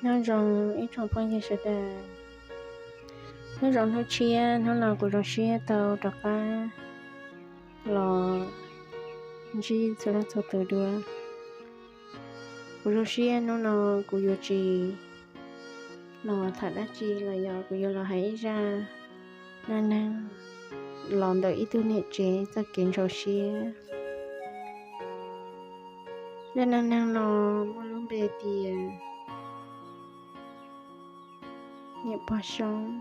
Nyob zoo ib tsoom phooj ywg sawv daws. Hnub zoo hnub tshiab, hnub no kuv zoo siab tau rov qab los ntsib txhua leej txhua tus dua. Kuv zoo siab hnub no kuv yuav tsis los tham dab tsi los yog kuv yuav los hais ib zaj neej neeg los ntawm ib tug niam tsev txoj kev ntxhov siab. Zaj neej neeg no muaj lub npe tias niam pog Soob.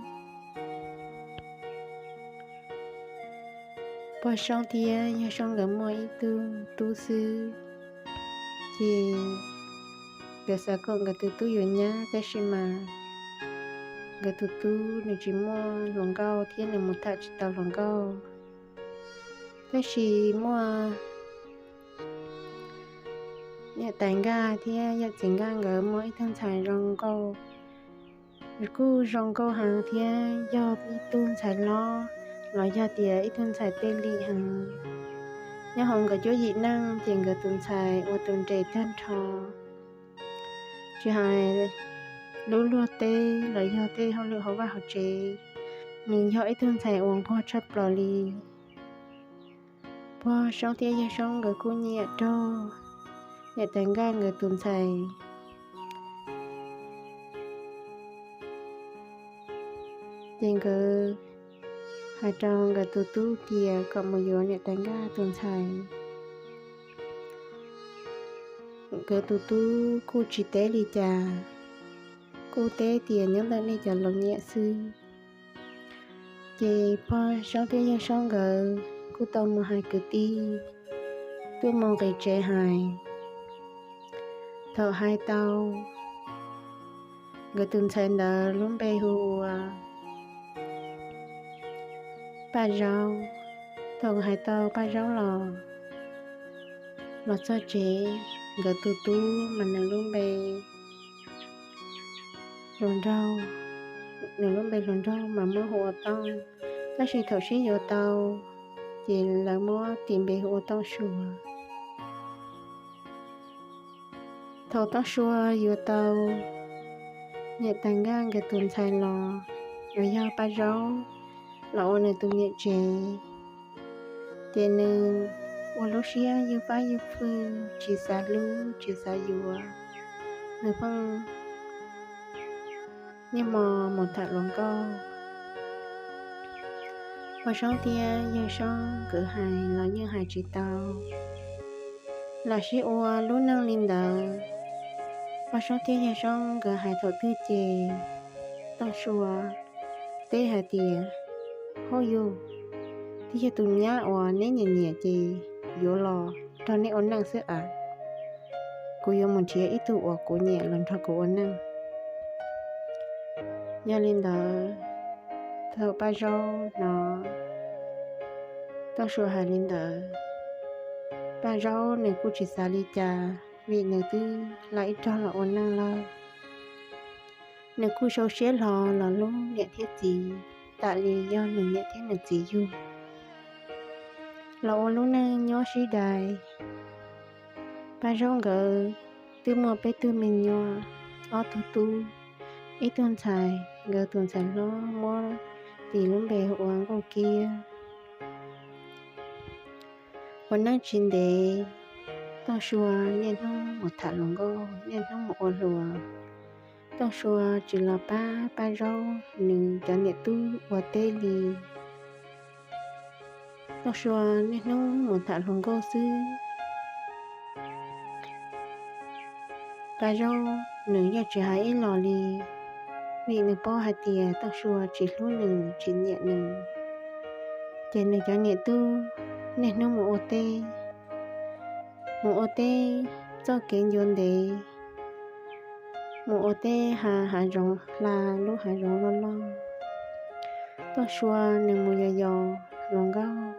Pog Soob thiab yawg Soob nkawd muaj ib tug tub xwb, ces nkawd xav kom nkawd tus tub yuav nyab, tab sis mas nkawd tus tub nws tsis muaj hluas nkauj thiab nws mus tham tsis tau hluas nkauj. Tab sis muaj niam tais Nkaj thiab yawm txiv Nkaj nkawd muaj ib tug ntxhais zoo nkauj, kuj zoo nkauj heev thiab yog ib tug ntxhais hlob los yog tias ib tug ntxhais tej lim heev. Nyob hauv nkawd cuab yim neej ces nkawd tus ntxhais ua tus nres tag nrho, tsis hais lub luag teb los yog tej hauj lwm hauv vaj hauv tsev, nws yog ib tug ntxhais uas nquag tshaj plaws li. Pog Soob thiab yawg Soob nkawd kuj nyiam raug niam tais Nkaj nkawd tus ntxhais, ces nkawd hais rau nkawd tus tub tias kom mus yuav niam tais Nkaj tus ntxhais. Nkawd tus tub kuj tsis teb li cas, kuj teb tias nyob ntawm nej cov laus nyiam xwb. Ces pog Soob thiab yawg Soob nkawd kuj tau mus hais kwv tij, tuaj mus nqis tsev hais. Thaum hais tau, nkawd tus ntxhais ntawd lub npe hu ua Paj Zaub. Thaum hais tau Paj Zaub los, los txog tsev, nkawd tus tub mas nws lub npe hluas nraug, nws lub npe hluas nraug mas muab hu ua Tooj, tab sis thaum sib yuav tau ces lawv muab tis npe hu ua Tooj Sua. Thaum Tooj Sua yuav tau niam tais Nkaj nkawd tus ntxhais los, los yog Paj Zaub los ua nws tus niam tsev, ces nws ua lub siab ywj fab ywj fwj, tsis xav hlub tsis xav yuav, nws pheej niaj hmo mus tham hluas nkauj. Pog Soob thiab yawg Soob nkawd hais los yeej hais tsis tau, lam sib ua lub neej li ntawd. Pog Soob thiab yawg Soob nkawd hais thaum twg ces Tooj Sua teb hais tias, Hauj yug, twb yog tus nyab uas neb nyiam nyiam ces yuav los nrog neb ua neej xwb as. Kuv yuav mus nrhiav ib tug uas kuv nyiam los nrog kuv ua neej. Yog li ntawd, thaum Paj Zaub hnov Tooj Sua hais li ntawd, Paj Zaub nws kuj tsis xav li cas, vim nws twb lam ib rog los ua neej lawm. Nws kuj sau siab hlo los hlub niam thiab txiv, tam li yog nws niam thiab nws txiv yug, los ua lub neej nyob sib dais. Paj Zaub nkawd twb muaj peb tug me nyuam, ob tug tub, ib tug ntxhais, nkawd tus ntxhais hlob muab tis lub npe ua Nkauj Kiab. Ua neej tsis ntev, Tooj Sua niaj hnub mus tham hluas nkauj, niaj hnub mus ua hluas. Tooj Sua tsis los pab Paj Zaub nws cov niam tub ua teb li. Tooj Sua niaj hnub mus tham hluas nkauj xwb. Paj Zaub nws yeej tsis hais ib los li, vim nws paub hais tias Tooj Sua tsis hlub nws tsis nyiam nws. Ces nws cov niam tub niaj hnub mus ua teb, mus ua teb txoj kev ncua ntev, mus ua teb ha hav zoov hla lub hav zoov loj loj. Tooj Sua nws mus yos yos hluas nkauj,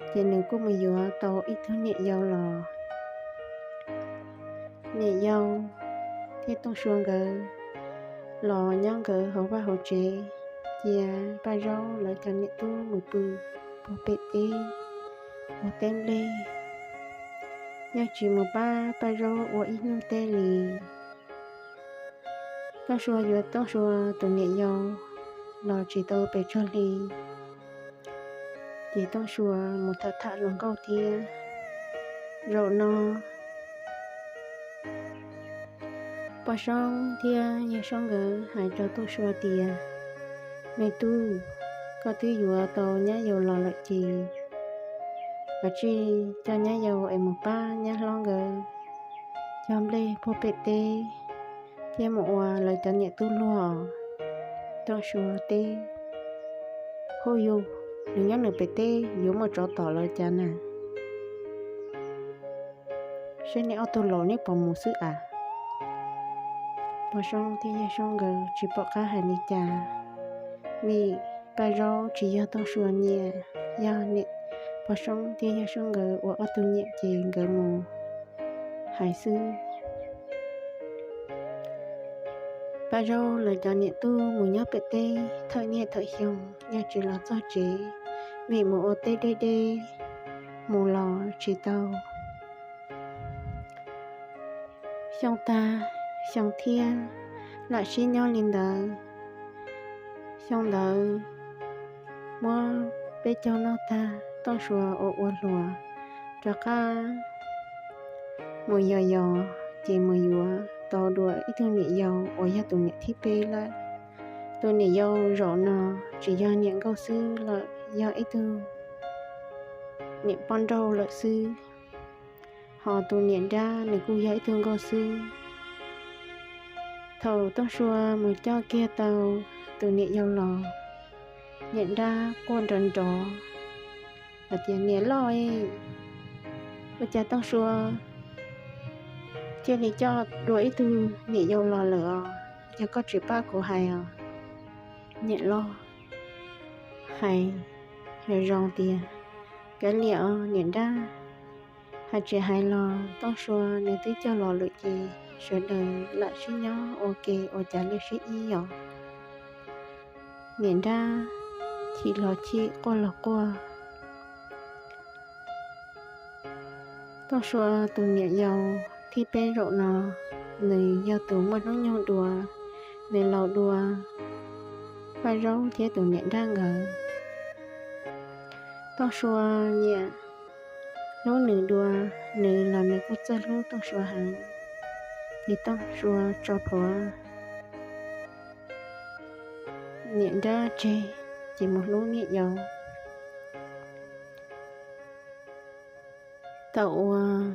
ces nws kuj mus yuav tau ib tug niam yau los. Niam yau thiab Tooj Sua nkawd los nyob nkawd hauv vaj hauv tsev, cia Paj Zaub lawv cov niam tub mus pw puag pem teb, ua teb nplej, yeej tsis mus pab Paj Zaub ua ib hnub teb li. Tooj Sua yuav Tooj Sua tus niam yau los tsis tau pes tsawg hli, ces Tooj Sua mus tham tham hluas nkauj thiab. Zaum no Pog Soob thiab Yawg Soob nkawd hais rau Tooj Sua tias, Me tub, koj twb yuav tau nyab yau los lawm ces koj cia li coj nyab yau es mus pab nyab hlob nkawd cog nplej puag pem teb thiab mus ua lawv cov niam tub luag. Tooj Sua teb, Hauj yug, nws nyob nws pem teb yuav muaj tsov tom lawv cas na? Saib nej ob tug laus neb puas mus xwb as. Pog Soob thiab Yawg Soob nkawd tsis pom qab hais li cas, vim Paj Zaub tsis yog Tooj Sua nyiam, yog Pog Soob thiab Yawg Soob nkawd ua ob tug nyiam ces nkawd mus hais xwb. Paj Zaub lawv cov niam tub mus nyob pem teb thawm niaj thawm xyoo yeej tsis los txog tsev, vim mus ua teb deb deb, mus los tsis tau. Xyoo tag xyoo thiab lam sib nyob li ntawd. Xyoo ntawd muab peb caug noj tag, Tooj Sua ua ua hluas rov qab mus yos yos ces mus yuav tau dua ib tug niam yau uas yog tus niam thib peb lawm. Tus niam yau zaum no tsis yog niam nkauj xwb lawm, yog ib tug niam poj nrauj lawm xwb, ho tus niam nrab nws kuj yog ib tug nkauj xwb. Thaum Tooj Sua mus coj kiag tau tus niam yau los, niam nrab quaj nrov nrov hais tias, Niam loj, ua cas Tooj Sua thiaj li coj dua ib tug niam yau los lawm os? Yog koj tsis pab kuv hais os. Niam loj hais zoo zoo tias, Kav liam os niam nrab, hais tsis hais los Tooj Sua nws twb coj los lawm ces sawv daws lam sib nyob ua ke ua cas li sib ib yos. Niam nrab chim los chim, quaj los quaj. Tooj Sua tus niam yau thib peb zaum no, nws yog tus muaj hnub nyoog dua, nws laus dua Paj Zaub thiab tus niam nrab nkawd. Tooj Sua nyiam hlub nws dua, nws los nws kuj txawj hlub Tooj Sua heev. Ces Tooj Sua tso plhuav niam nrab tseg, ces mus hlub niam yau. Thaum uas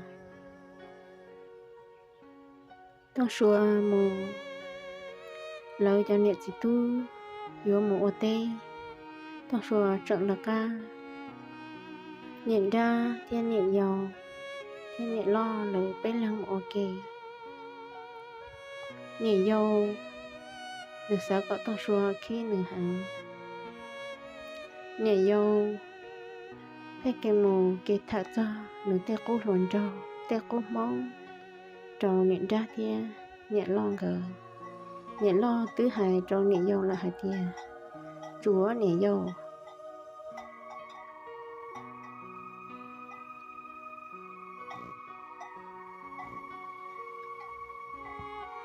Tooj Sua mus, lawv cov niam txiv tub yuav mus ua teb, Tooj Sua tseem lawv qab, niam nrab thiab niam yau thiab niam loj lawv peb leeg mus ua ke. Niam yau nws xav kom Tooj Sua khib nws heev. Niam yau pheej ke mus ke tham txog nws tej qub hluas nraug tej qub hmoob rau niam nrab thiab niam loj nkawd. Niam loj twb hais rau niam yau lawm hais tias, Tsuav niam yau,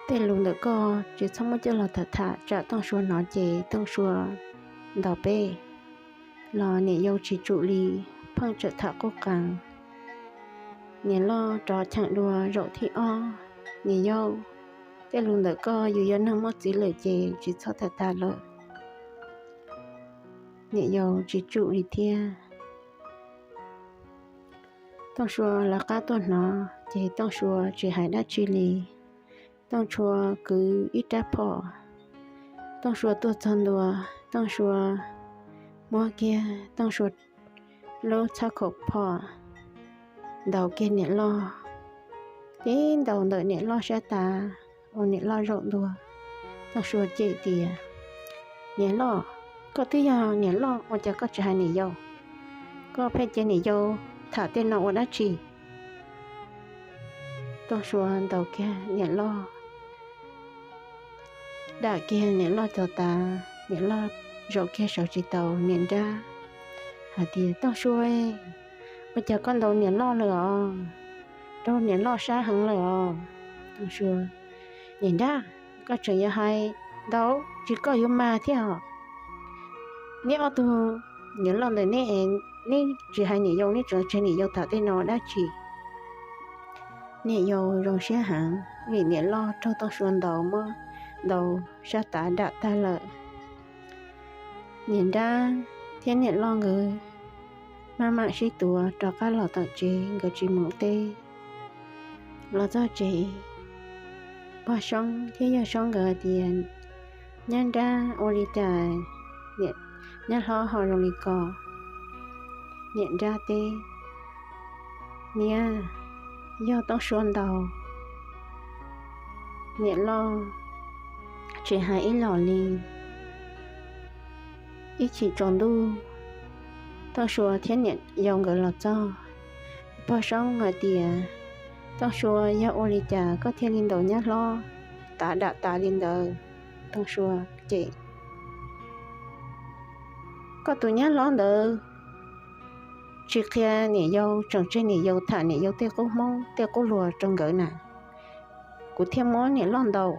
tej lus ntawm koj tsis txhob muab coj los tham tham tsam Tooj Sua hnov ces Tooj Sua ntaus peb. Los niam yau tsis tsum li, pheej tseem tham qub qees. Niam loj rov cheem dua zaum thib ob, Niam yau, tej lus ntawm koj yus yog neeg muaj txiv lawm ces tsis txhob tham tham lawm. Niam yau tsis tsum li thiab. Tooj Sua lawv qab tuaj hnov ces Tooj Sua tsis hais dab tsi li. Tooj Sua kwv ib rab phom, Tooj Sua tuaj txog ntua, Tooj Sua muab kiag Tooj Sua lub txhab kaum phom ntaus kiag niam loj. Tib ntaus ntawm niam loj sab tav ua niam loj zaum ntua. Tooj Sua cem tias, Niam loj, koj twb yog niam loj ua cas koj tsis hais niam yau? Koj pheej cia niam yau tham tej no ua dab tsi? Tooj Sua ntaus kiag niam loj, dam kiag niam loj cov tav, niam loj zaum kiag sawv tsis taus. Niam nrab hais tias, Tooj Sua, ua cas koj ntaus niam loj lawm os? Raug niam loj sab heev lawm os. Tooj Sua, Niam nrab, koj tseem yuav hais ntau, tsis koj yuav mag thiab os. Neb ob tug niam loj ntawm neb, neb tsis hais niam yau, neb tseem tseg niam yau tham tej no dab tsi? Niam yau zoo siab heev vim niam loj raug Tooj Sua ntaus muab ntaus sab tav dam tag lawm. Niam nrab thiab niam loj nkawd maj mam sib tuav rov qab los tom tsev, nkawd tsis mus teb. Los txog tsev, pog Soob thiab yawg Soob nkawd tias, Nyab nrab, ua li cas nyab hlob ho zoo li ko? Niam nrab teb, Niam, yog Tooj Sua ntaus. Niam loj tsis hais ib los li. Ib chim tsaus ntuj, Tooj Sua thiab niam yau nkawd los txog. Pog Soob hais tias, Tooj Sua, yog ua li cas koj thiaj li ntaus nyab hlob tav dam tas li ntawd? Tooj Sua ces, Koj tus nyab hlob ntawd tsis qhia niam yau, tseem tseg niam yau tham niam yau tej qub hmoob tej qub luag rau nkawd na, kuv thiaj muab niam loj ntaus.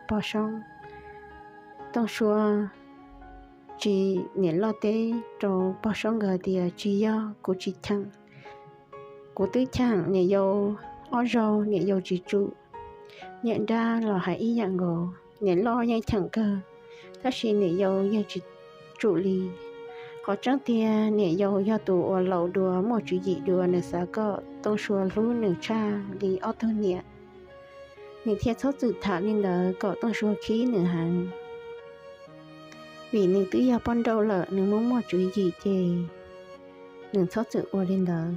Pog Soob, Tooj Sua tsis, niam loj teb rau pog Soob nkawd tias, Tsis yog, kuv tsis cheem. Kuv twb cheem niam yau ob zaug niam yau tsis tsum. Niam nrab los hais ib yam nkaus, niam loj yeej cheem kawg, tab sis niam yau yeej tsis tsum li. Qhov tseeb tiag niam yau yog tus uas laus dua, muaj tswv yim dua, nws xav kom Tooj Sua hlub nws tshaj li ob tug niam. Nws thiaj txhob txwm tham li ntawd kom Tooj Sua khib nws heev. Vim nws twb yog poj nrauj lawm, nws muaj muaj tswv yim ces nws txhob txwm ua li ntawd.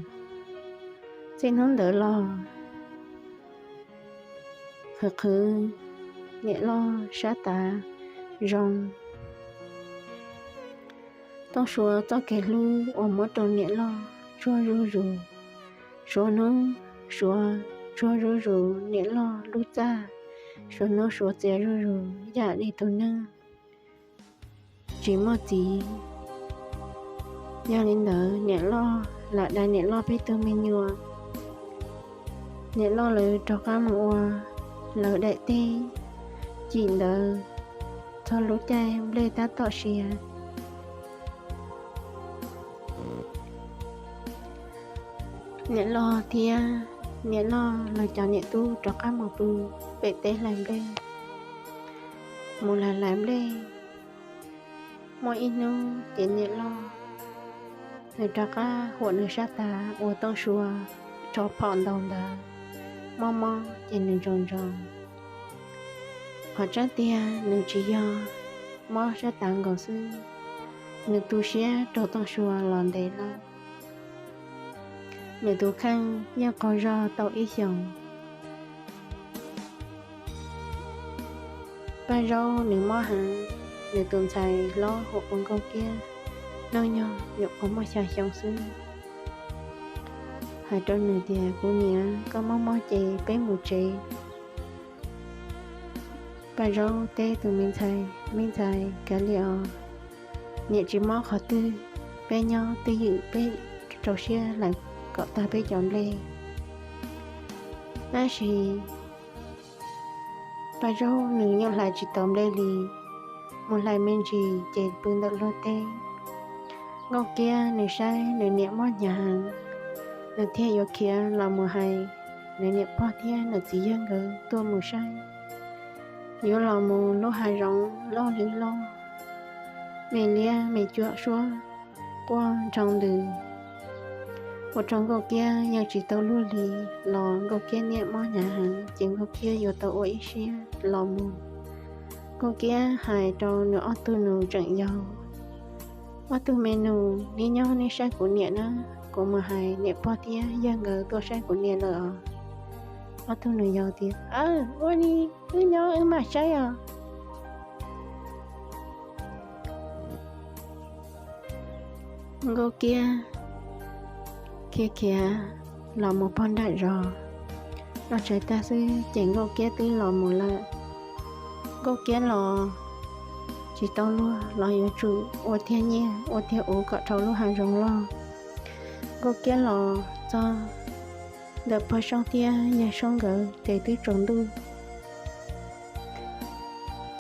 Txij hnub ntawd los, qhwv qhwv niam loj sab tav zoo. Tooj Sua txoj kev hlub uas muab rau niam loj tsuag zuj zus, suav hnub suav tsuag zuj zus niam loj lub txaj, suav hnub suav txias zuj zus yam li tus neeg tsis muaj txiv. Yog li ntawd niam loj lam dai niam loj peb tug me nyuam. Niam loj lawv rov qab mus ua lawv daim teb. Cim ntawd txog lub caij nplej tab tom sia, niam loj thiab niam loj lawv cov niam tub rov qab mus pw pem teb hlais nplej. Mus hlais hlais nplej, muaj ib hnub ces niam loj nws rov qab huam nws sab tav uas Tooj Sua tso phom ntaus ntawd, mob mob ces nws ntsoov ntsoov. Qhov tseeb tiag nws tsis yog mob sab tav nkaus xwb, nws tu siab rau Tooj Sua los ntev lawm. Nws tus kheej yeej qaug zog tau ib xyoos. Paj Zaub nws mob heev, nws tus ntxhais hlob hu ua Nkauj Kiab, hnub nyoog nyuam qhuav muaj xya xyoo xwb. Hais rau nws tias, Kuv niam, koj mob mob ces peb mus tsev. Paj Zaub teb tus me ntxhais, Me ntxhais, kav liam os, niam tsis mob qhov twg, peb nyob twj ywm peb rau siab hlais kom tag peb cov nplej. Tab sis Paj Zaub nws yeej hlais tsis tau nplej li, mus hlais me ntsis ces pw ntawm luag teb. Nkauj Kiab nws saib nws niam mob hnyav heev, nws thiaj yuav khiav los mus hais nws niam pog thiab nws txiv yawg nkawd tuaj mus saib. Yuav los mus lub hav zoov loj li loj, me liab me cuam suab quaj nroo ntws, ua rau Nkauj Kiab yeej tsis tau luag li. Los Nkauj Kiab niam mob hnyav heev ces Nkauj Kiab yuav tau ua ib siab los mus. Nkauj Kiab hais rau nws ob tug nus tseem yau, Ob tug me nus, neb nyob neb saib kuv niam na, kuv mus hais niam pog thiab yawg nkawd tuaj saib kuv niam lawm os. Ob tug nus yau tias, Aw, ua li, wb nyob wb mam saib os. Nkauj Kiab khiav khiav los mus pog nram zos, los tshais tag xwb ces Nkauj Kiab twb los mus lawm. Nkauj Kiab los tsis tau luag los yuav tsum ua tiag nyiaj ua tiag uv kom dhau lub hav zoov loj. Nkauj Kiab los txog ntawm pog Soob thiab yawg Soob nkawd ces twb tsaus ntuj.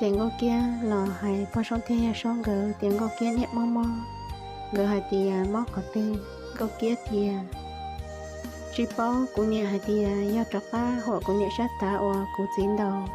Ces Nkauj Kiab los hais pog Soob thiab yawg Soob nkawd tias Nkauj Kiab niam mob mob. Nkawd hais tias mob qhov twg? Nkauj Kiab tias tsis paub, kuv niam hais tias yog rov qab huam kuv niam sab tav uas kuv txiv ntaus.